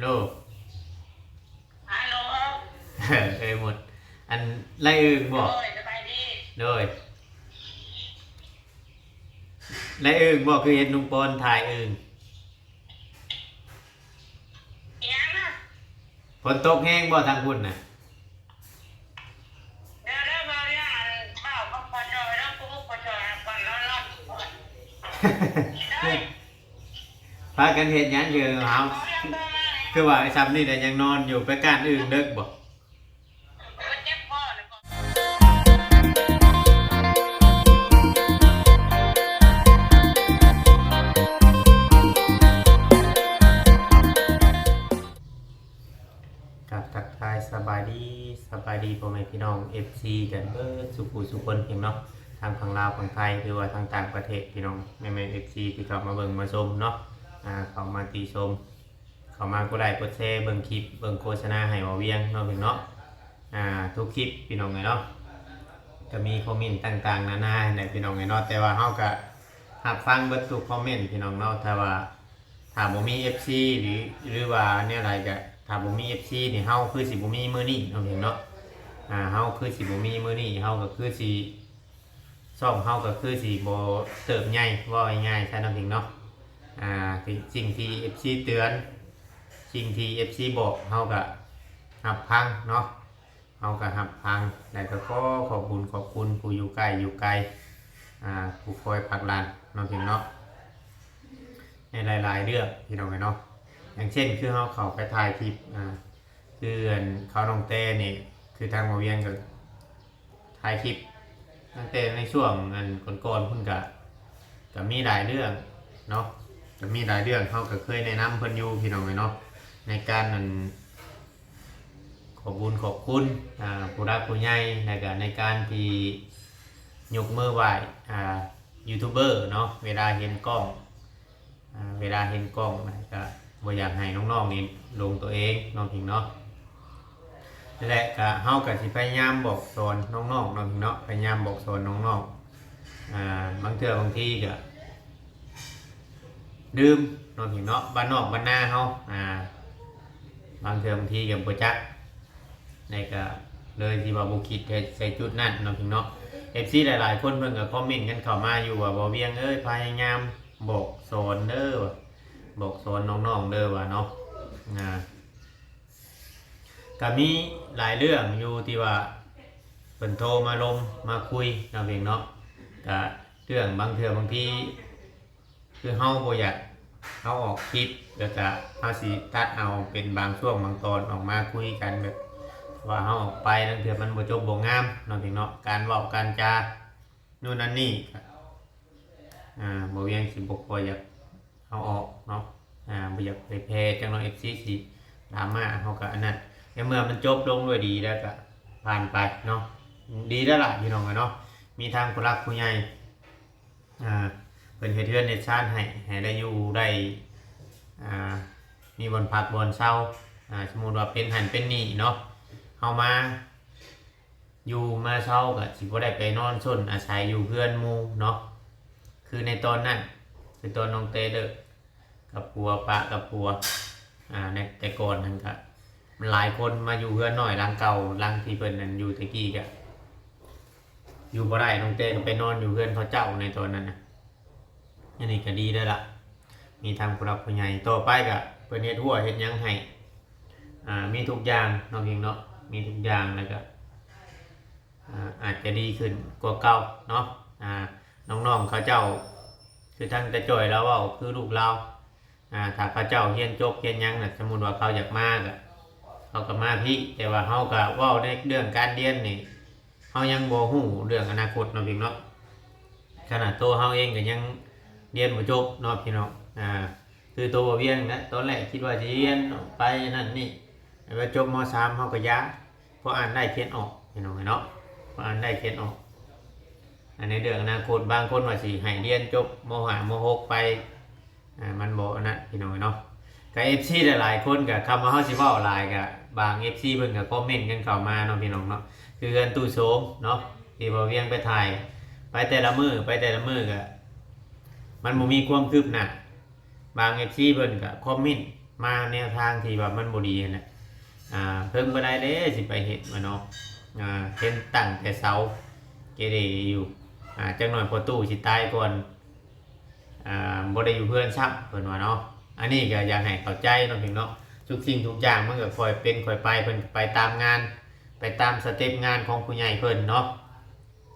ໂລ ຮັລໂຫຼ ເອີຍໝົດ ອັນ ໄລ່ອຶ່ງບໍ່? ໂດຍ ສະບາຍດີ ໂດຍ ໄລ່ອຶ່ງບໍ່? ຄືເຫັນລຸງປອນຖ່າຍອຶ່ງ ອີຫຍັງນະ? ຝົນຕົກແຮງບໍ່ທາງພຸ້ນນະ? ເດີ ເດີ ເວົ້າເລື່ອງອັນ ເວົ້າກັບພໍ່ຈ່ອຍເດີ ຜູ້ຜູ້ພໍ່ຈ່ອຍກ່ອນນອນ ນອນ ເດີ ພາກັນເຮັດຫຍັງ? ຄືເຮົາ ຄືວ່າຊ່ຳນີ້ແຫຼະຍັງນອນຢູ່ ໄປກ້ານອຶ່ງເດິກບໍ່? ກາບທັກທາຍສະບາຍດີ ສະບາຍດີພໍ່ແມ່ພີ່ນ້ອງ ເອັຟຊີ ກັນເບິດສູ່ຜູ້ສູ່ຄົນເນາະ ທັງຝັ່ງລາວຝັ່ງໄທ ຫຼືວ່າທາງຕ່າງປະເທດ ພີ່ນ້ອງແມ່ໆ ເອັຟຊີ ທີ່ເຂົ້າມາເບິ່ງມາຊົມເນາະ ອ່າ ເຂົ້າມາຕິຊົມ ເຂົ້າມາກົດໄລ້ກົດແຊ ເບິ່ງຄລິບ ເບິ່ງໂຄສະນາໃຫ້ເວົ້າວຽງເນາະ ພີ່ນ້ອງເນາະ ອ່າ ທຸກຄລິບ ພີ່ນ້ອງເອີຍເນາະ ກໍມີຄອມເມັນຕ່າງໆນານາແຫຼະ ພີ່ນ້ອງເອີຍເນາະ ແຕ່ວ່າເຮົາກໍຮັບຟັງເບິດທຸກຄອມເມັນ ພີ່ນ້ອງເນາະ ຖ້າວ່າ ຖ້າບໍ່ມີເອັຟຊີ ຫຼື ຫຼືວ່າແນວໃດກໍ ຖ້າບໍ່ມີເອັຟຊີນີ້ ເຮົາຄືຊິບໍ່ມີມື້ນີ້ເນາະ ພີ່ນ້ອງເນາະ ອ່າ ເຮົາຄືຊິບໍ່ມີມື້ນີ້ ເຮົາກໍຄືຊິ ຊ່ອງເຮົາກໍຄືຊິບໍ່ເຕີບໃຫຍ່ ເວົ້າງ່າຍໆຊະເນາະ ພີ່ນ້ອງເນາະ ອ່າ ທີ່ ສິ່ງທີ່ເອັຟຊີເຕືອນ ສິ່ງທີ່ເອັຟຊີບອກ ເຮົາກໍຮັບຟັງເນາະ ເຮົາກໍຮັບຟັງ ແລ້ວກໍຂໍຂອບບຸນຂອບຄຸນຜູ້ຢູ່ໃກ້ຢູ່ໄກ ອ່າ ຜູ້ຄອຍຜັກດັນເນາະ ພີ່ນ້ອງເນາະ ໃນຫຼາຍໆເລື່ອງ ພີ່ນ້ອງເອີຍເນາະ ຢ່າງເຊັ່ນ ຄືເຮົາເຂົ້າໄປຖ່າຍຄລິບ ອ່າ ຄືອັນເຂົານ້ອງແຕ້ນີ້ ຄືທາງບ່າວວຽງກໍຖ່າຍຄລິບຕັ້ງແຕ່ໃນຊ່ວງອັນກ່ອນໆພຸ້ນ ກະ ກະມີຫຼາຍເລື່ອງເນາະ ກະມີຫຼາຍເລື່ອງ ເຮົາກະເຄີຍແນະນຳເພິ່ນຢູ່ ພີ່ນ້ອງເອີຍເນາະ ໃນການອັນ ຂອບບຸນຂອບຄຸນ ອ່າ ຜູ້ຫຼັກຜູ້ໃຫຍ່ ແລ້ວກະໃນການທີ່ຍົກມືໄຫວ້ ອ່າ ຢູທູບເບີເນາະ ເວລາເຫັນກ້ອງ ອ່າ ເວລາເຫັນກ້ອງນະ ກະບໍ່ຢາກໃຫ້ນ້ອງໆນີ້ຫຼົງຕົວເອງເນາະ ພີ່ນ້ອງເນາະ ແລະກະເຮົາກະຊິພະຍາຍາມບອກສອນນ້ອງໆເນາະ ພີ່ນ້ອງເນາະ ພະຍາຍາມບອກສອນນ້ອງໆ ອ່າ ບາງເທື່ອບາງທີກະ ລືມເນາະ ພີ່ນ້ອງເນາະ ບ້ານນອກບ້ານນາເຮົາ ອ່າ ບາງເທື່ອບາງທີກໍບໍ່ຈັກ ແລ້ວກໍເລີຍທີ່ວ່າບໍ່ຄິດໃສ່ ໃສ່ຈຸດນັ້ນເນາະ ພີ່ນ້ອງເນາະ ເອັຟຊີຫຼາຍໆຄົນເພິ່ນກໍຄອມເມັນກັນເຂົ້າມາຢູ່ວ່າ ບ່າວວຽງເອີຍ ພະຍາຍາມບອກສອນເດີ ບອກສອນນ້ອງໆເດີວ່າເນາະ ອ່າ ກໍມີຫຼາຍເລື່ອງຢູ່ທີ່ວ່າເພິ່ນໂທມາລົມມາຄຸຍເນາະ ພີ່ນ້ອງເນາະ ກໍເລື່ອງບາງເທື່ອບາງທີ ຄືເຮົາບໍ່ຢາກເອົາອອກຄລິບ ແລ້ວກະເຮົາຊິຕັດເອົາເປັນບາງຊ່ວງບາງຕອນອອກມາຄຸຍກັນ ແບບວ່າເຮົາອອກໄປລາງເທື່ອມັນບໍ່ຈົບບໍ່ງາມເນາະ ພີ່ນ້ອງເນາະ ການເວົ້າການຈາໂນ່ນນັ້ນນີ້ ອ່າ ບ່າວວຽງຊິບໍ່ຄ່ອຍຢາກເອົາອອກເນາະ ອ່າ ບໍ່ຢາກເຜີຍແຜ່ຈັກໜ້ອຍ ເອັຟຊີຊິດຣາມາ ເຮົາກະອັນນັ້ນ ໃນເມື່ອມັນຈົບລົງດ້ວຍດີແລ້ວກະຜ່ານໄປເນາະ ດີແລ້ວລະ ພີ່ນ້ອງເອີຍເນາະ ມີທາງຜູ້ຫຼັກຜູ້ໃຫຍ່ ອ່າ ເພິ່ນເຮັດເຮືອນເຮັດຊານໃຫ້ ໃຫ້ໄດ້ຢູ່ໄດ້ ອ່າ ມີບ່ອນພັກບ່ອນເຊົາ ອ່າ ສົມມຸດວ່າເປັນຫັ້ນເປັນນີ້ເນາະ ເຮົາມາຢູ່ມາເຊົາກໍຊິບໍ່ໄດ້ໄປນອນຊົນອາໄສຢູ່ເຮືອນໝູ່ເນາະ ຄືໃນຕອນນັ້ນ ຄືຕອນນ້ອງແຕ້ເລີກ ກັບຜົວ ປະກັບຜົວ ອ່າ ໃນແຕ່ກ່ອນຫັ້ນກະ ມັນຫຼາຍຄົນມາຢູ່ເຮືອນນ້ອຍຫຼັງເກົ່າ ຫຼັງທີ່ເພິ່ນນັ້ນຢູ່ແຕ່ກີ້ກະ ຢູ່ບໍ່ໄດ້ ນ້ອງແຕ້ກໍໄປນອນຢູ່ເຮືອນເຂົາເຈົ້າໃນຕອນນັ້ນນະ ອັນນີ້ກໍດີແລ້ວລະ ມີທາງຜູ້ຫຼັກຜູ້ໃຫຍ່ ຕໍ່ໄປກະເພິ່ນເຮັດຮົ້ວເຮັດຫຍັງໃຫ້ ອ່າ ມີທຸກຢ່າງເນາະ ພີ່ນ້ອງເນາະ ມີທຸກຢ່າງ ແລ້ວກະ ອ່າ ອາດຈະດີຂຶ້ນກວ່າເກົ່າເນາະ ອ່າ ນ້ອງໆເຂົາເຈົ້າ ຄືທາງຕາຈ່ອຍລາວເວົ້າ ຄືລູກລາວ ອ່າ ຖ້າເຂົາເຈົ້າຮຽນຈົບຮຽນຫຍັງນະ ສົມມຸດວ່າເຂົາຢາກມາກະ ເຂົາກໍມາພີ້ ແຕ່ວ່າເຮົາກໍເວົ້າໃນເລື່ອງການຮຽນນີ້ ເຮົາຍັງບໍ່ຮູ້ເລື່ອງອະນາຄົດເນາະ ພີ່ນ້ອງເນາະ ຂະໜາດໂຕເຮົາເອງກໍຍັງຮຽນບໍ່ຈົບເນາະ ພີ່ນ້ອງ ອ່າ ຄືໂຕບ່າວວຽງນະ ຕອນແລກຄິດວ່າຊິຮຽນໄປນັ້ນນີ້ ແຕ່ວ່າຈົບ ມ.ສາມ ເຮົາກໍຢ່າ ພໍອ່ານໄດ້ຂຽນອອກ ພີ່ນ້ອງເອີຍເນາະ ພໍອ່ານໄດ້ຂຽນອອກ ອັນໃນເລື່ອງອະນາຄົດ ບາງຄົນວ່າຊິໃຫ້ຮຽນຈົບ ມ.ຫ້າ ມ.ຫົກ ໄປ ອ່າ ມັນບໍ່ອັນນັ້ນ ພີ່ນ້ອງເອີຍເນາະ ກໍ ເອັຟຊີ ຫຼາຍໆຄົນກໍ ຄຳວ່າເຮົາຊິເວົ້າຫຼາຍກໍ ບາງ ເອັຟຊີ ເພິ່ນກໍຄອມເມັນກັນເຂົ້າມາເນາະ ພີ່ນ້ອງເນາະ ຄືເຮືອນຕູ້ໂສມເນາະ ທີ່ບ່າວວຽງໄປຖ່າຍ ໄປແຕ່ລະມື້ ໄປແຕ່ລະມື້ກໍ ມັນບໍ່ມີຄວາມຄືບໜ້າ ບາງ ເອັຟຊີ ເພິ່ນກໍຄອມເມັນ ມາແນວທາງທີ່ວ່າມັນບໍ່ດີຫັ້ນແຫຼະ. ອ່າ ເພິ່ນບໍ່ໄດ້ເດ້ ຊິໄປເຮັດວ່າເນາະ. ອ່າ ເຫັນຕັ້ງແຕ່ເສົາເກເຣຢູ່. ອ່າ ຈັກໜ້ອຍພໍ່ຕູ້ຊິຕາຍກ່ອນ ອ່າ ບໍ່ໄດ້ຢູ່ເຮືອນຊ້ຳ ເພິ່ນວ່າເນາະ. ອັນນີ້ກໍຢາກໃຫ້ເຂົ້າໃຈເນາະ ພີ່ນ້ອງເນາະ. ທຸກສິ່ງທຸກຢ່າງມັນກໍຄ່ອຍເປັນຄ່ອຍໄປ ເພິ່ນກໍໄປຕາມງານ ໄປຕາມສະເຕັບງານຂອງຜູ້ໃຫຍ່ເພິ່ນເນາະ.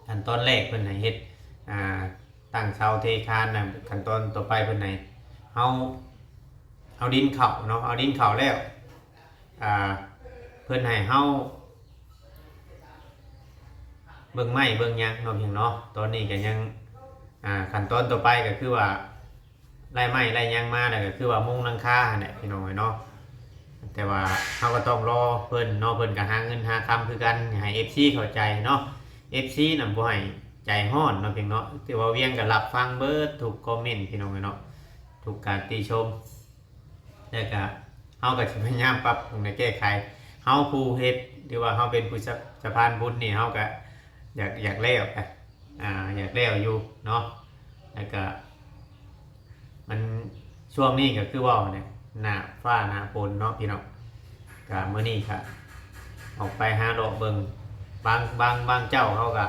ຂັ້ນຕອນແລກເພິ່ນໃຫ້ເຮັດ ອ່າ ຕັ້ງເສົາເທຄານນະ, ຂັ້ນຕອນຕໍ່ໄປເພິ່ນໃຫ້ເຮົາເອົາດິນເຂົ້າເນາະ, ເອົາດິນເຂົ້າແລ້ວ ອ່າ ເພິ່ນໃຫ້ເຮົາເບິ່ງໄມ້ເບິ່ງຫຍັງເນາະ ພີ່ນ້ອງເນາະ. ຕອນນີ້ກໍຍັງ ອ່າ ຂັ້ນຕອນຕໍ່ໄປກໍຄືວ່າ ໄລ່ໄມ້ໄລ່ຫຍັງມາ ແລ້ວກໍຄືວ່າມຸງຫຼັງຄາຫັ້ນແຫຼະ ພີ່ນ້ອງເອີຍເນາະ. ແຕ່ວ່າເຮົາກໍຕ້ອງລໍເພິ່ນເນາະ, ເພິ່ນກໍຫາເງິນຫາຄຳຄືກັນ ໃຫ້ເອັຟຊີເຂົ້າໃຈເນາະ. ເອັຟຊີນະບໍ່ໃຫ້ໃຈຮ້ອນເນາະ ພີ່ນ້ອງເນາະ. ຖືວ່າວຽງກໍຮັບຟັງເບິດທຸກຄອມເມັນ ພີ່ນ້ອງເອີຍເນາະ, ທຸກການຕິຊົມ. ແລ້ວກະເຮົາກະຊິພະຍາຍາມປັບປຸງ ແລະ ແກ້ໄຂ. ເຮົາຜູ້ເຮັດ ຫຼືວ່າເຮົາເປັນຜູ້ສະ ສະພານບຸນນີ້ ເຮົາກະຢາກ ຢາກແລ້ວ ອ່າ ຢາກແລ້ວຢູ່ເນາະ. ແລ້ວກະມັນ ຊ່ວງນີ້ກະຄືເວົ້າແຫຼະ ໜ້າຟ້າໜ້າຝົນເນາະ ພີ່ນ້ອງ. ກະມື້ນີ້ກະອອກໄປຫາເລາະເບິ່ງ ບາງ ບາງ ບາງເຈົ້າເຂົາກະ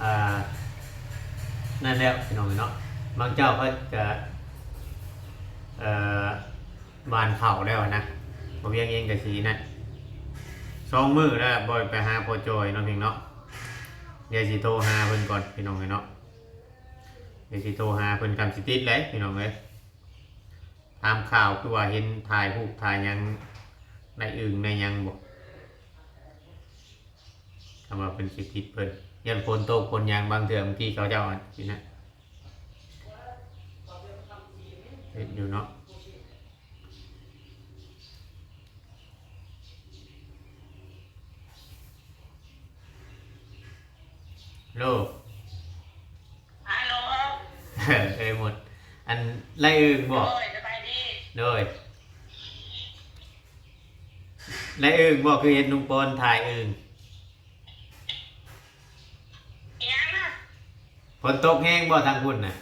ອ່າ ນັ້ນແລ້ວ ພີ່ນ້ອງເນາະ. ບາງເຈົ້າເຂົາກະ ເອີ ຫວ່ານເຂົ້າແລ້ວນະ. ບໍ່ວຽງເອງກະຊິນັ້ນ ສອງມື້ແລ້ວບໍ່ໄດ້ໄປຫາພໍ່ຈ່ອຍເນາະ ພີ່ນ້ອງເນາະ. ດຽວຊິໂທຫາເພິ່ນກ່ອນ ພີ່ນ້ອງເອີຍເນາະ, ດຽວຊິໂທຫາເພິ່ນ ກຳຊິຕິດແຫຼະ ພີ່ນ້ອງເອີຍ. ຕາມຂ່າວຄືວ່າເຫັນຖ່າຍຮູບຖ່າຍຫຍັງ ໄດ້ອຶ່ງໄດ້ຫຍັງບໍ່ ຄຳວ່າເພິ່ນຊິຕິດເພິ່ນ ຢ້ານຝົນຕົກຝົນຫຍັງ. ບາງເທື່ອບາງທີເຂົາເຈົ້າອັນນີ້ນະ ເຮັດຢູ່ເນາະ. ໂລ ຮາໂລ ເອີຍໝົດ ອັນ ໄລ່ອຶ່ງບໍ່? ໂດຍ ສະບາຍດີ ໂດຍ ໄລ່ອຶ່ງບໍ່? ຄືເຫັນລຸງປອນຖ່າຍອຶ່ງ ອີຫຍັງນະ? ຝົນຕົກແຮງບໍ່ທາງພຸ້ນນະ?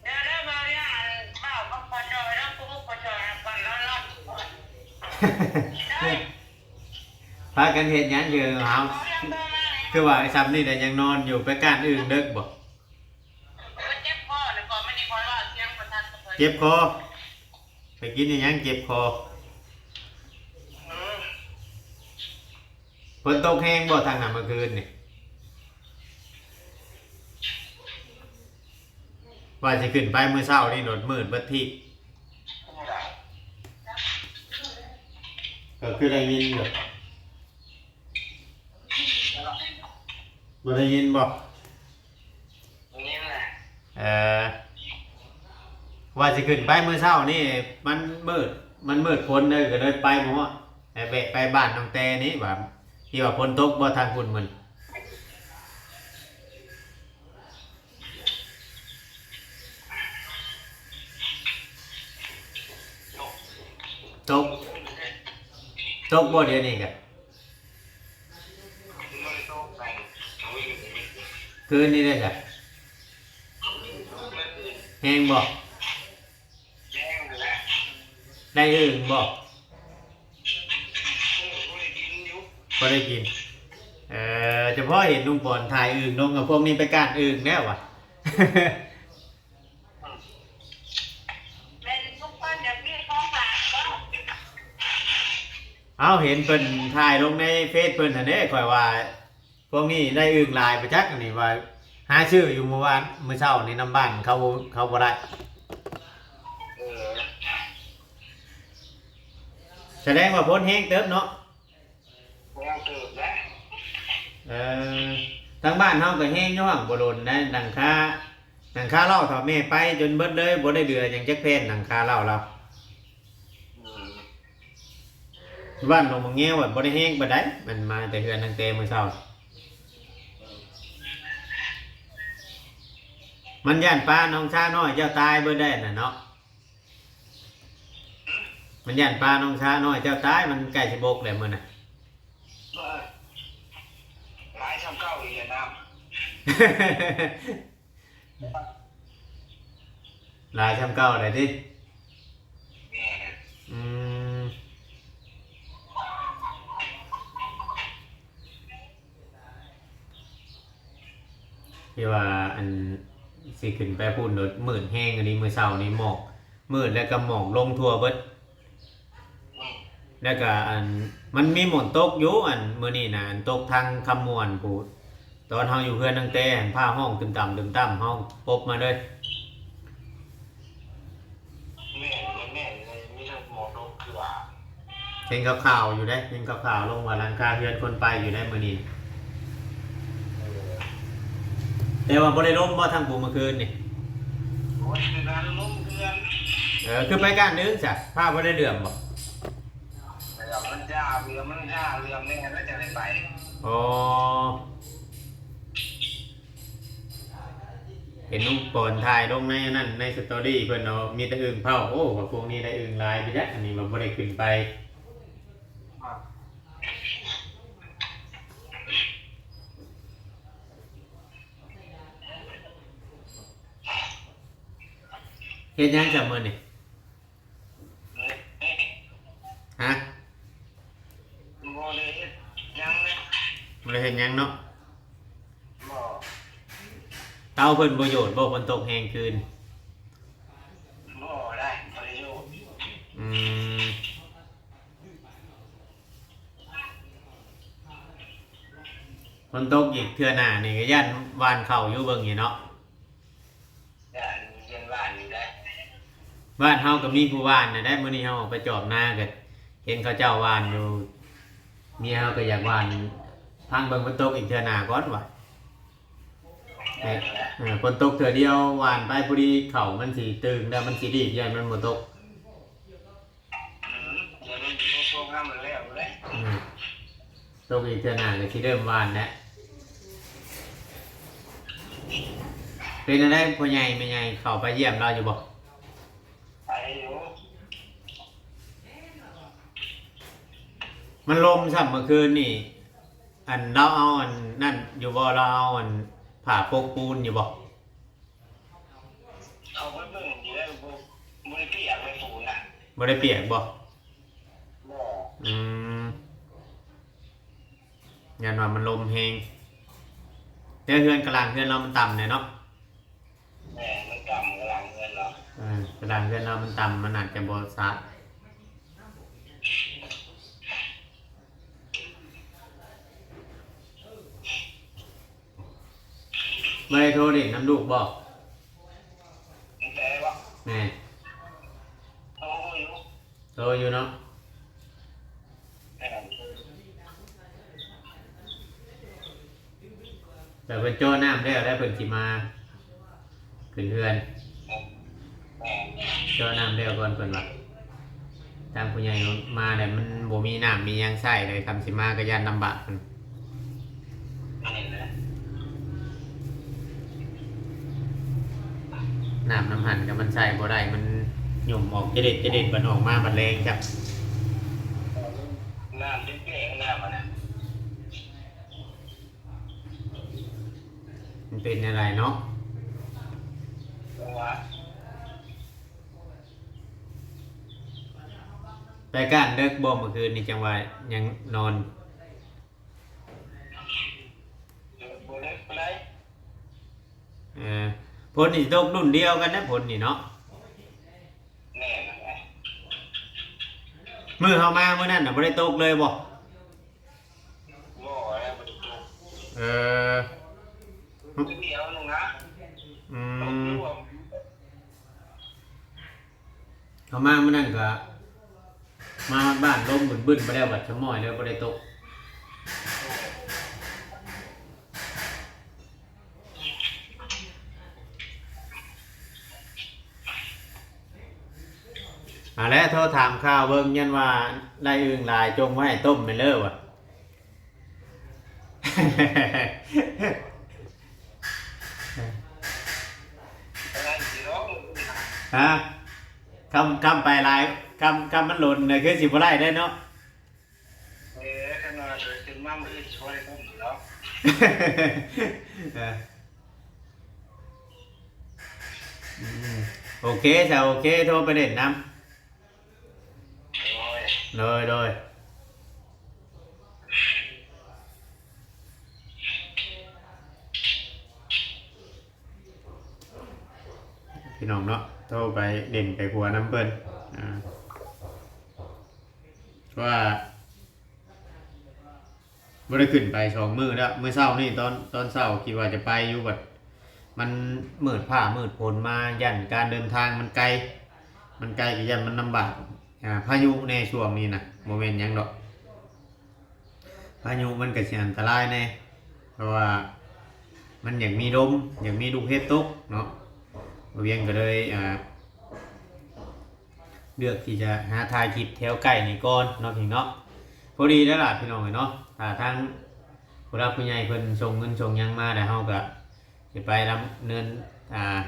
ເດີ ເດີ ເວົ້າເລື່ອງອັນ ເວົ້າກັບພໍ່ຈ່ອຍເດີ ຜູ້ບຸກພໍ່ຈ່ອຍກ່ອນນອນ ນອນ ເດີ. ພາກັນເຮັດຫຍັງຢູ່? ເຮົາ ຄືວ່າຊ່ຳນີ້ແຫຼະຍັງນອນຢູ່ ໄປກ້ານອຶ່ງເດິກບໍ່? ເຈັບຄໍ ແລ້ວກໍມື້ນີ້ຂ້ອຍເວົ້າສຽງບໍ່ຊັດ ເຈັບຄໍ ໄປກິນອີຫຍັງເຈັບຄໍ? ຝົນຕົກແຮງບໍ່ທາງນັ້ນເມື່ອຄືນນີ້? ວ່າຊິຂຶ້ນໄປມື້ເຊົ້ານີ້ ລົດມືດເບິດທີ່ ກໍຄືໄດ້ຍິນຢູ່ ບໍ່ໄດ້ຍິນບໍ່? ເອີ ວ່າຊິຂຶ້ນໄປມື້ເຊົ້ານີ້ ມັນມືດ ມັນມືດຝົນເດີ ກໍເລີຍໄປບໍ່ຮອດ ແລະ ແວະໄປບ້ານນ້ອງແຕນີ້ ວ່າ ທີ່ວ່າຝົນຕົກບໍ່ທາງພຸ້ນມື້ນີ້? ຕົກ ຕົກບໍ່ດຽວນີ້ກະ? ຄືນນີ້ເດ້ຊະ ແຮງບໍ່? ໄດ້ອຶ່ງບໍ່? ບໍ່ໄດ້ກິນ ເອີ ຈະພໍເຫັນລຸງປອນຖ່າຍອຶ່ງລົງ ເອົາພວກນີ້ໄປກ້ານອຶ່ງແລ້ວຫວາ? ເອົາ ເຫັນເພິ່ນຖ່າຍລົງໃນເຟສເພິ່ນຫັ້ນເດ້ ຂ້ອຍວ່າ ພວກນີ້ໄດ້ອຶ່ງຫຼາຍປະຈັກ ອັນນີ້ວ່າຫາຊື້ຢູ່ມື້ວານ ມື້ເຊົ້ານີ້ນຳບ້ານເຂົາ ເຂົາບໍ່ໄດ້ ເອີ ສະແດງວ່າຝົນແຮງເຕີບເນາະ? ແຮງເຕີບແຫຼະ ເອີ ທາງບ້ານເຮົາກໍແຮງຢູ່ ຫາກບໍ່ດົນໄດ໋ ຫຼັງຄາ ຫຼັງຄາເລົ້າ ເຖົ້າແມ່ໄປຈົນເບິດເລີຍ ບໍ່ໄດ້ເຫຼືອຫຍັງຈັກແຜ່ນ ຫຼັງຄາເລົ້າລາວ ອືມ ບ້ານໜອງບັກແງວ ບໍ່ໄດ້ແຮງປານໃດ ມັນມາແຕ່ເຮືອນຕັ້ງແຕ່ມື້ເຊົ້າ ມັນຢ້ານປາໜອງຊານ້ອຍເຈົ້າຕາຍເບິດໄດ໋ນັ້ນເນາະ ມັນຢ້ານປາໜອງຊານ້ອຍເຈົ້າຕາຍ ມັນໃກ້ຊິບົກແລ້ວມື້ນະ ເອີ ຫຼາຍຊ່ຳເກົ່າອີກແລ້ວນ້ຳ ຫຼາຍຊ່ຳເກົ່າແລ້ວຕິ? ທີ່ວ່າອັນຊິຂຶ້ນໄປພຸ້ນໂດດ ມືດແຮງອີ່ຫຼີ ມື້ເຊົ້ານີ້ໝອກ ມືດແລ້ວກໍໝອກລົງທົ່ວເບິດ ແລ້ວກໍອັນ ມັນມີຝົນຕົກຢູ່ ອັນ ມື້ນີ້ນະ ອັນ ຕົກທາງຄຳມ່ວນພຸ້ນ ຕອນເຮົາຢູ່ເຮືອນຕັ້ງແຕ່ ອັນ ຟ້າຮ້ອງຕຶມຕຳຕຶມຕຳ ເຮົາປົບມາເລີຍ. ແມ່ນ ແມ່ນ ແມ່ນ ມີທັງໝອກຕົກຄືວ່າ ເຫັນຂ່າວໆຢູ່ເດ້ ເຫັນຂ່າວໆລົງວ່າຫຼັງຄາເຮືອນຄົນໄປຢູ່ໄດ໋ມື້ນີ້ ເອີ ແຕ່ວ່າບໍ່ໄດ້ລົມບໍ່ທາງຜູ້ມື້ຄືນນີ້? ໂອ້ຍ ຄືກັນ ລົມເຮືອນ ເອີ ຄືໄປກາງດຶກຊະ ຟ້າບໍ່ໄດ້ເຫຼື້ອມບໍ່? ເຫຼື້ອມມັນຈ້າ ເຫຼື້ອມມັນຈ້າ ເຫຼື້ອມແນ່ແລ້ວຈັ່ງໄດ້ໄປ ອໍ. ເຫັນລຸງປອນຖ່າຍລົງໃນອັນນັ້ນ ໃນສະຕໍຣີເພິ່ນເນາະ ມີແຕ່ອຶ່ງເຜົາ ໂອ້ ວ່າພວກນີ້ໄດ້ອຶ່ງຫຼາຍໄປຈັກ ອັນນີ້ວ່າບໍ່ໄດ້ຂຶ້ນໄປ ເຮັດຫຍັງຊະມື້ນີ້? ຮະ? ບໍ່ໄດ້ເຮັດຫຍັງເລີຍ ບໍ່ໄດ້ເຮັດຫຍັງເນາະ ບໍ່ ເຕົາເພິ່ນບໍ່ໂຍດບໍ່ ຝົນຕົກແຮງຄືນ ບໍ່ໄດ້ ບໍ່ໄດ້ໂຍດ ອືມ ຝົນຕົກອີກເທື່ອໜ້ານີ້ກໍຢ້ານຫວ່ານເຂົ້າຢູ່ເບິ່ງນີ້ເນາະ. ຢ້ານ ຢ້ານຫວ່ານຢູ່ໃດ໋ ບ້ານເຮົາກໍມີຜູ້ຫວ່ານນະໄດ໋ ມື້ນີ້ເຮົາອອກໄປຈອບນາກໍເຫັນເຂົາເຈົ້າຫວ່ານຢູ່ ເມຍເຮົາກໍຢາກຫວ່ານ ຟັງເບິ່ງຝົນຕົກອີກເທື່ອໜ້າກ່ອນວ່າ ແມ່ນແຫຼະ ເອີ ຝົນຕົກເທື່ອດຽວຫວ່ານໄປພໍດີເຂົ້າມັນຊິຕຶງແລ້ວ ມັນຊິດີດ ຢ້ານມັນບໍ່ຕົກ. ອືມ ດຽວມັນຊິຕົກງາມແລ້ວເດ້ ອືມ ຕົກອີກເທື່ອໜ້າກໍຊິເລີ່ມຫວ່ານແຫຼະ. ເປັນຈັ່ງໃດພໍ່ໃຫຍ່ແມ່ໃຫຍ່ ເຂົ້າໄປຢ້ຽມລາວຢູ່ບໍ່? ໄປຢູ່ ມັນລົມຊ້ຳເມື່ອຄືນນີ້ ອັນ ລາວເອົາອັນນັ້ນຢູ່ບໍ່? ລາວເອົາອັນຜ້າປົກປູນຢູ່ບໍ່? ເຂົ້າໄປເບິ່ງຢູ່ແລ້ວ ບໍ່ ບໍ່ໄດ້ປຽກເລີຍປູນນະ ບໍ່ໄດ້ປຽກບໍ່? ບໍ່ ອືມ ຢ້ານວ່າມັນລົມແຮງ ແຕ່ເຮືອນກະລາງເຮືອນລາວມັນຕ່ຳແດ່ເນາະ. ແມ່ນ ມັນຕ່ຳ ກະລາງເຮືອນລາວ ເອີ ກະລາງເຮືອນລາວມັນຕ່ຳ ມັນອາດຈະບໍ່ສາດ. ບໍ່ໄດ້ໂທຫຼິ້ນນຳລູກບໍ່? ແຕ່ບໍ່ ແມ່ນ ໂທຢູ່ ໂທຢູ່ເນາະ ແມ່ນ ແຕ່ເພິ່ນເຈາະນ້ຳແລ້ວ ແລ້ວເພິ່ນຊິມາຂຶ້ນເຮືອນ. ແມ່ນ ເຈາະນ້ຳແລ້ວກ່ອນເພິ່ນວ່າ ທາງຜູ້ໃຫຍ່ມາແລ້ວມັນບໍ່ມີນ້ຳມີຫຍັງໃຊ້ເລີຍ ຄຳຊິມາກໍຢ້ານລຳບາກເພິ່ນ ແມ່ນແຫຼະ ນ້ຳນຳຫັ້ນກໍມັນໃຊ້ບໍ່ໄດ້ ມັນຫຍຸ້ມອອກຈະເດັດຈະເດັດ ບັດອອກມາບັດແລງຈັກ ນ້ຳເປັນແປງ ນ້ຳຫັ້ນນະ. ມັນເປັນແນວໃດເນາະ? ໄປການເດິກບໍ່ມື້ຄືນນີ້ ຈັ່ງວ່າຍັງນອນ? ເອີ ຝົນນີ້ຕົກລຸ້ນດຽວກັນນະ ຝົນນີ້ເນາະ. ແມ່ນແຫຼະ ມື້ເຮົາມາມື້ນັ້ນນະ ບໍ່ໄດ້ຕົກເລີຍບໍ່? ບໍ່ ບໍ່ໄດ້ຕົກ ເອີ ມື້ດຽວໜຶ່ງນະ ອືມ ເຮົາມາມື້ນັ້ນກໍມາຮອດບ້ານ ລົມບຶ້ນໆ ບໍ່ໄດ້ວັດສະໝ້ອຍເລີຍ ບໍ່ໄດ້ຕົກ. ເອົາແຫຼະ ໂທຖາມຂ່າວເບິ່ງ ຢ້ານວ່າໄດ້ອຶ່ງຫຼາຍ ຈົ່ງໄວ້ໃຫ້ຕົ້ມແມ່ນເລີວ່າ. ຮະ? ຄຳ ຄຳໄປຫຼາຍ ຄຳ ຄຳມັນຫຼົ່ນນະ ຄືຊິບໍ່ໄດ້ເດ້ເນາະ. ເອີ ຄັນວ່າເກີດຂຶ້ນມາມື້ອື່ນຊິບໍ່ໄດ້ຕົ້ມດອກ. ເອີ ອືມ ໂອເຄຊະ ໂອເຄ ໂທໄປຫຼິ້ນນຳ. ໂດຍ ໂດຍ ໂດຍ. ພີ່ນ້ອງເນາະ ໂທໄປຫຼິ້ນໄປຫົວນຳເພິ່ນ ອ່າ ເພາະວ່າບໍ່ໄດ້ຂຶ້ນໄປສອງມື້ແລ້ວ. ມື້ເຊົ້ານີ້ຕອນ ຕອນເຊົ້າຄິດວ່າຈະໄປຢູ່ ບັດມັນມືດຟ້າມືດຝົນມາ ຢ້ານການເດີນທາງມັນໄກ ມັນໄກກໍຢ້ານມັນລຳບາກ ອ່າ ພາຍຸແດ່ຊ່ວງນີ້ນະ ບໍ່ແມ່ນຫຍັງດອກ. ພາຍຸມັນກໍຊິອັນຕະລາຍແດ່ ເພາະວ່າມັນຢາກມີລົມ ຢາກມີລູກເຫັບຕົກເນາະ. ບ່າວວຽງກໍເລີຍ ອ່າ ເລືອກທີ່ຈະຫາຖ່າຍຄລິບແຖວໃກ້ນີ້ກ່ອນເນາະ ພີ່ນ້ອງເນາະ. ພໍດີແລ້ວລະ ພີ່ນ້ອງເອີຍເນາະ ຖ້າທາງຜູ້ຫຼັກຜູ້ໃຫຍ່ເພິ່ນສົ່ງເງິນສົ່ງຫຍັງມາ ແລ້ວເຮົາກໍ ຊິໄປດຳເນີນ ອ່າ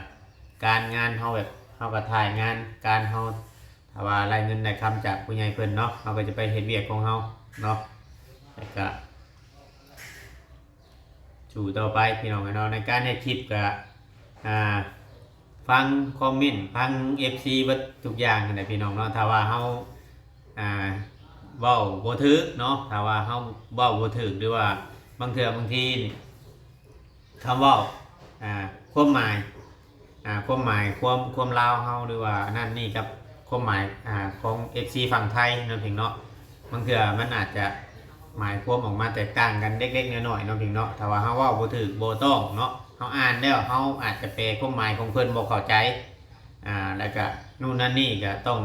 ການງານເຮົາ ແບບເຮົາກໍຖ່າຍງານການເຮົາ ຖ້າວ່າໄດ້ເງິນໄດ້ຄຳຈາກຜູ້ໃຫຍ່ເພິ່ນເນາະ ເຮົາກໍຈະໄປເຮັດວຽກຂອງເຮົາເນາະ ແລ້ວກໍສູ້ຕໍ່ໄປ ພີ່ນ້ອງເອີຍເນາະ. ໃນການເຮັດຄລິບກໍ ອ່າ ຟັງຄອມເມັນ ຟັງເອັຟຊີເບິດທຸກຢ່າງຫັ້ນແຫຼະ ພີ່ນ້ອງເນາະ. ຖ້າວ່າເຮົາ ອ່າ ເວົ້າບໍ່ຖືກເນາະ ຖ້າວ່າເຮົາເວົ້າບໍ່ຖືກ ຫຼືວ່າບາງເທື່ອບາງທີນີ້ ຄຳເວົ້າ ອ່າ ຄວາມໝາຍ ອ່າ ຄວາມໝາຍ ຄວາມ ຄວາມລາວເຮົາ ຫຼືວ່າອັນນັ້ນນີ້ກັບຄວາມໝາຍ ອ່າ ຂອງເອັຟຊີຝັ່ງໄທເນາະ ພີ່ນ້ອງເນາະ. ບາງເທື່ອມັນອາດຈະໝາຍຄວາມອອກມາແຕກຕ່າງກັນເລັກໆນ້ອຍໆເນາະ ພີ່ນ້ອງເນາະ. ຖ້າວ່າເຮົາເວົ້າບໍ່ຖືກ ບໍ່ຕ້ອງເນາະ ເຮົາອ່ານແລ້ວ ເຮົາອາດຈະແປຄວາມໝາຍຂອງເພິ່ນບໍ່ເຂົ້າໃຈ ອ່າ ແລ້ວກະນູ້ນນັ້ນນີ້ ກະຕ້ອງ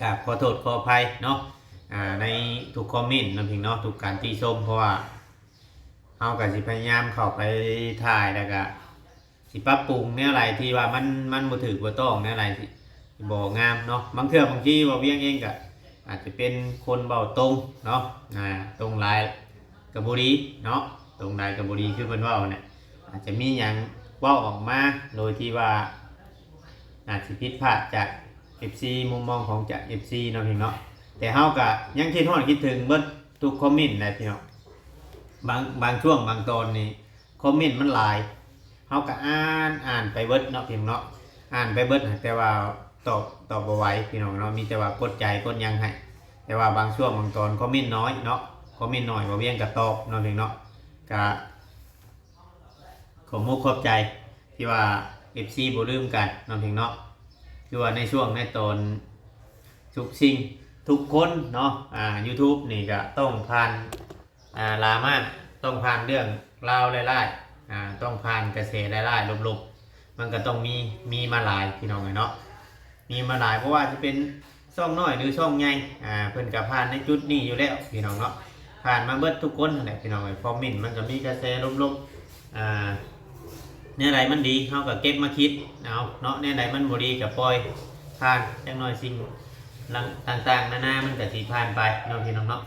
ກາບຂໍໂທດຂໍອະໄພເນາະ ອ່າ ໃນທຸກຄອມເມັນເນາະ ພີ່ນ້ອງເນາະ ທຸກການຕິຊົມ ເພາະວ່າ ເຮົາກໍຊິພະຍາຍາມເຂົ້າໄປຖ່າຍ ແລ້ວກໍຊິປັບປຸງແນວໃດທີ່ວ່າມັນ ມັນບໍ່ຖືກບໍ່ຕ້ອງ ແນວໃດທີ່ບໍ່ງາມເນາະ. ບາງເທື່ອບາງທີບ່າວວຽງເອງກໍອາດຈະເປັນຄົນເວົ້າຕົງເນາະ ອ່າ ຕົງຫຼາຍກໍບໍ່ດີເນາະ ຕົງຫຼາຍກໍບໍ່ດີ ຄືເພິ່ນເວົ້ານັ້ນແຫຼະ. ອາດຈະມີຫຍັງເວົ້າອອກມາໂດຍທີ່ວ່າອາດຊິຜິດພາດຈາກເອັຟຊີ ມຸມມອງຂອງຈາກເອັຟຊີເນາະ ພີ່ນ້ອງເນາະ. ແຕ່ເຮົາກໍຍັງຄິດຮອດຄິດເຖິງເບິດທຸກຄອມເມັນແຫຼະ ພີ່ນ້ອງ. ບາງ ບາງຊ່ວງບາງຕອນນີ້ຄອມເມັນມັນຫຼາຍ ເຮົາກໍອ່ານ ອ່ານໄປເບິດເນາະ ພີ່ນ້ອງເນາະ ອ່ານໄປເບິດ ແຕ່ວ່າຕອບ ຕອບບໍ່ໄຫວ ພີ່ນ້ອງເນາະ. ມີແຕ່ວ່າກົດໃຈກົດຫຍັງໃຫ້ ແຕ່ວ່າບາງຊ່ວງບາງຕອນຄອມເມັນນ້ອຍເນາະ ຄອມເມັນນ້ອຍ ບ່າວວຽງກໍຕອບເນາະ ພີ່ນ້ອງເນາະ. ກໍ ຂອບມຸກຂອບໃຈທີ່ວ່າເອັຟຊີບໍ່ລືມກັນເນາະ ພີ່ນ້ອງເນາະ. ຄືວ່າໃນຊ່ວງໃນຕອນທຸກສິ່ງທຸກຄົນເນາະ ອ່າ ຢູທູບນີ້ກໍຕ້ອງຜ່ານ ອ່າ ດຣາມາ ຕ້ອງຜ່ານເລື່ອງລາວຫຼາຍໆ ອ່າ ຕ້ອງຜ່ານກະແສຫຼາຍໆລົບໆ ມັນກໍຕ້ອງມີ ມີມາຫຼາຍ ພີ່ນ້ອງເອີຍເນາະ ມີມາຫຼາຍ. ບໍ່ວ່າຈະເປັນຊ່ອງນ້ອຍ ຫຼື ຊ່ອງໃຫຍ່ ອ່າ ເພິ່ນກໍຜ່ານໃນຈຸດນີ້ຢູ່ແລ້ວ ພີ່ນ້ອງເນາະ ຜ່ານມາເບິດທຸກຄົນຫັ້ນແຫຼະ ພີ່ນ້ອງເອີຍ. ຄອມເມັນມັນກໍມີກະແສລົບໆ ອ່າ ແນວໃດມັນດີ ເຮົາກໍເກັບມາຄິດເອົາເນາະ ແນວໃດມັນບໍ່ດີກໍປ່ອຍຜ່ານ. ຢ່າງໜ້ອຍສິ່ງຕ່າງໆນານາມັນກໍຊິຜ່ານໄປເນາະ ພີ່ນ້ອງເນາະ.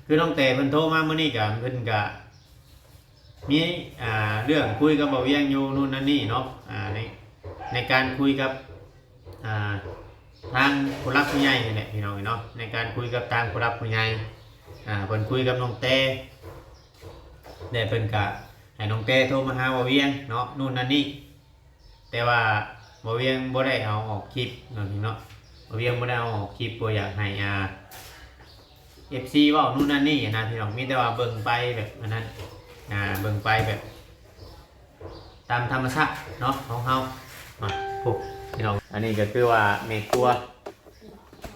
ຄືນ້ອງແຕເພິ່ນໂທມາມື້ນີ້ກໍ ເພິ່ນກໍມີ ອ່າ ເລື່ອງຄຸຍກັບບ່າວວຽງຢູ່ ນູ້ນນັ້ນນີ້ເນາະ ອ່າ ໃນ ໃນການຄຸຍກັບ ອ່າ ທາງຜູ້ຫຼັກຜູ້ໃຫຍ່ນີ້ແຫຼະ ພີ່ນ້ອງເນາະ ໃນການຄຸຍກັບທາງຜູ້ຫຼັກຜູ້ໃຫຍ່ ອ່າ ເພິ່ນຄຸຍກັບນ້ອງແຕ ແລະ ເພິ່ນກະໃຫ້ນ້ອງແຕໂທມາຫາບ່າວວຽງເນາະ ນູ້ນນັ້ນນີ້. ແຕ່ວ່າບ່າວວຽງບໍ່ໄດ້ເອົາອອກຄລິບເນາະ ພີ່ນ້ອງເນາະ ບ່າວວຽງບໍ່ໄດ້ເອົາອອກຄລິບ ບໍ່ຢາກໃຫ້ ອ່າ ເອັຟຊີເວົ້ານູ້ນນັ້ນນີ້ນະ ພີ່ນ້ອງ ມີແຕ່ວ່າເບິ່ງໄປແບບອັນນັ້ນ ອ່າ ເບິ່ງໄປແບບ ຕາມທຳມະຊາດເນາະ ຂອງເຮົາ ມາ ໂອ້ ພີ່ນ້ອງ ອັນນີ້ກໍຄືວ່າແມ່ຄົວ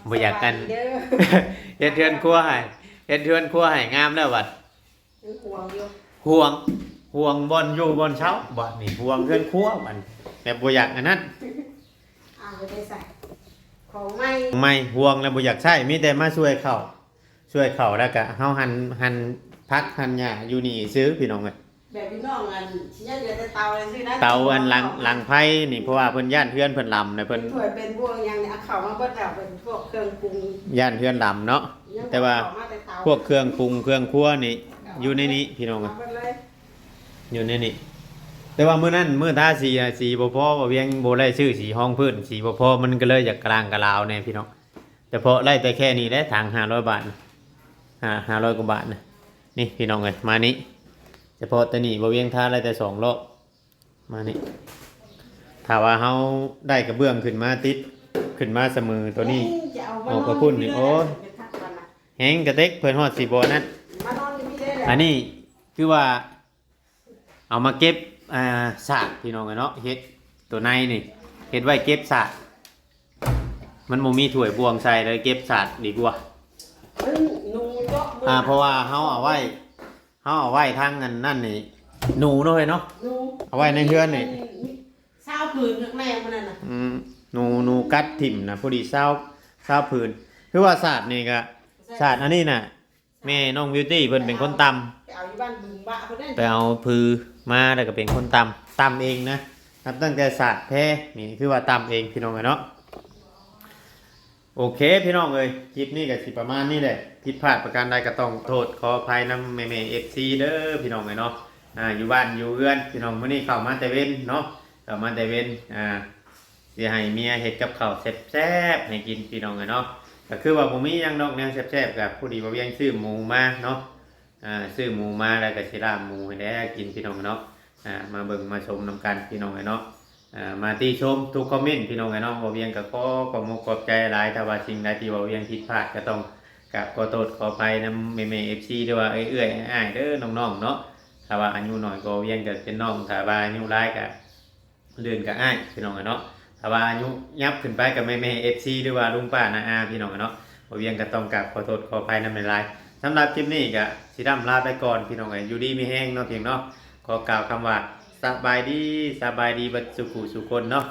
ບໍ່ຢາກກັນ ສະບາຍດີເດີ ເຮັດເຮືອນຄົວໃຫ້ ເຮັດເຮືອນຄົວໃຫ້ງາມແລ້ວບັດ ຍັງຫ່ວງຢູ່ ຫ່ວງ ຫ່ວງບ່ອນຢູ່ບ່ອນເຊົາ ບັດນີ້ຫ່ວງເຮືອນຄົວ ບັດແບບບໍ່ຢາກອັນນັ້ນ ເອົາໄປໃສ່ຂອງໃໝ່ ຂອງໃໝ່ ຫ່ວງແລ້ວບໍ່ຢາກໃຊ້ ມີແຕ່ມາຊ່ວຍເຂົາ ຊ່ວຍເຂົາ ແລ້ວກະເຮົາຫັນ ຫັນຜັກຫັນຫຍ້າຢູ່ນີ້ຊື່ ພີ່ນ້ອງເອີຍ. ແບບພີ່ນ້ອງອັນຊິຍັງເຫຼືອແຕ່ເຕົາຊື່ນະ ເຕົາອັນຫຼັງ ເຕົາ ຫຼັງໄຟນີ້ ເພາະວ່າເພິ່ນຢ້ານເຮືອນເພິ່ນລຳນະ ເພິ່ນ ຖ້ວຍເປັນບ່ວງຫຍັງນີ້ ເອົາເຂົ້າມາເບິດແລ້ວ ເປັນພວກເຄື່ອງປຸງ ຢ້ານເຮືອນລຳເນາະ ແຕ່ວ່າ ເຂົ້າມາແຕ່ເຕົາ ພວກເຄື່ອງປຸງເຄື່ອງຄົວນີ້ ເອົາ ຢູ່ໃນນີ້ ພີ່ນ້ອງເອີຍ ເອົາເບິດເລີຍ ຢູ່ໃນນີ້. ແຕ່ວ່າມື້ນັ້ນ ມື້ທາສີ ສີບໍ່ພໍ ບ່າວວຽງບໍ່ໄດ້ຊື້ສີຮອງພື້ນ ສີບໍ່ພໍ ມັນກໍເລີຍຢາກກະລ່າງກະລາວແດ່ ພີ່ນ້ອງ. ສະເພາະໄດ້ແຕ່ແຄ່ນີ້ແຫຼະ ຖັງຫ້າຮ້ອຍບາດ ອ່າ ຫ້າຮ້ອຍກວ່າບາດນະ. ນີ້ ພີ່ນ້ອງເອີຍ ມານີ້ ສະເພາະແຕ່ນີ້ ບ່າວວຽງທາໄດ້ແຕ່ສອງລອບ ມານີ້. ຖ້າວ່າເຮົາໄດ້ກະເບື້ອງຂຶ້ນມາຕິດ ຂຶ້ນມາສະເໝີຕົວນີ້ ເອີ ຈະເອົາມາ ອອກໄປພຸ້ນນີ້ ໂອ້ຍ ເປັນທັກວັນນະ ແຮງກະເຕັກ ເພິ່ນຮອດຊິບໍ່ນັ້ນ ມານອນຢູ່ພີ້ເດ້ ອັນນີ້ຄືວ່າ ເອົາມາເກັບ ອ່າ ສາກ ພີ່ນ້ອງເອີຍເນາະ ເຮັດ ຕົວໃນນີ້ ເຮັດໄວ້ເກັບສາດ ມັນບໍ່ມີຖ້ວຍບ່ວງໃສ່ເລີຍ ເກັບສາດດີກວ່າ ມັນໜູເຈາະ ອ່າ ເພາະວ່າເຮົາເອົາໄວ້ ເຮົາເອົາໄວ້ທາງອັນນັ້ນນີ້ ໜູເນາະເຮີ້ຍເນາະ ໜູ ເອົາໄວ້ໃນເຮືອນນີ້ ຊາວຜືນແມ່ມັນນັ້ນນະ ອືມ ໜູ ໜູກັດຖິ້ມນະ ພໍດີຊາວ ຊາວຜືນ ຄືວ່າສາດນີ້ກະ ສາດອັນນີ້ນະ ແມ່ນ້ອງບິວຕີ້ເພິ່ນເປັນຄົນຕຳ ໄປເອົາຢູ່ບ້ານບຶງບະເພິ່ນເດ້ ໄປເອົາຜືມາ ແລ້ວກໍເປັນຄົນຕຳ ຕຳເອງນະ ນັບຕັ້ງແຕ່ສາດແພນີ້ ຄືວ່າຕຳເອງພີ່ນ້ອງເອີຍເນາະ. ໂອເຄພີ່ນ້ອງເອີຍ ຄລິບນີ້ກໍຊິປະມານນີ້ແຫຼະ ຜິດພາດປະການໃດກໍຕ້ອງໂທດຂໍອະໄພນຳແມ່ໆເອັຟຊີເດີພີ່ນ້ອງເອີຍເນາະ ອ່າ ຢູ່ບ້ານຢູ່ເຮືອນພີ່ນ້ອງ ມື້ນີ້ເຂົ້າມາແຕ່ເວັນເນາະ ເຂົ້າມາແຕ່ເວັນ ອ່າ ຊິໃຫ້ເມຍເຮັດກັບເຂົ້າແຊບໆໃຫ້ກິນພີ່ນ້ອງເອີຍເນາະ ກໍຄືວ່າບໍ່ມີຫຍັງດອກແນວແຊບໆ ກໍພໍດີບ່າວວຽງຊື້ໝູມາເນາະ ອ່າ ຊື້ໝູມາແລ້ວກໍຊິລາບໝູໃຫ້ແດ່ກິນພີ່ນ້ອງເນາະ ອ່າ ມາເບິ່ງມາຊົມນຳກັນພີ່ນ້ອງເອີຍເນາະ ອ່າ ມາຕິຊົມທຸກຄອມເມັນພີ່ນ້ອງເອີຍເນາະ ບ່າວວຽງກໍຂໍຂອບມຸກຂອບໃຈຫຼາຍ ຖ້າວ່າສິ່ງໃດທີ່ບ່າວວຽງຜິດພາດກໍຕ້ອງກາບຂໍໂທດຂໍອະໄພນຳແມ່ໆເອັຟຊີ ຫຼືວ່າເອື້ອຍໆອ້າຍໆເດີນ້ອງໆເນາະ ຖ້າວ່າອາຍຸນ້ອຍກໍບ່າວວຽງກໍເປັນນ້ອງ ຖ້າວ່າອາຍຸຫຼາຍກໍ ເລື່ອນກັບອ້າຍພີ່ນ້ອງເອີຍເນາະ ຖ້າວ່າອາຍຸຫຍັບຂຶ້ນໄປກັບແມ່ໆເອັຟຊີ ຫຼືວ່າລຸງປ້ານ້າອາພີ່ນ້ອງເນາະ ບ່າວວຽງກໍຕ້ອງກາບຂໍໂທດຂໍອະໄພນຳຫຼາຍໆ ສຳລັບຄລິບນີ້ກໍຊິລ່ຳລາໄປກ່ອນພີ່ນ້ອງເອີຍ ຢູ່ດີມີແຮງເນາະ ພຽງເນາະ ຂໍກ່າວຄຳວ່າ ສະບາຍດີ ສະບາຍດີເບິດສູ່ຜູ້ສູ່ຄົນເນາະ.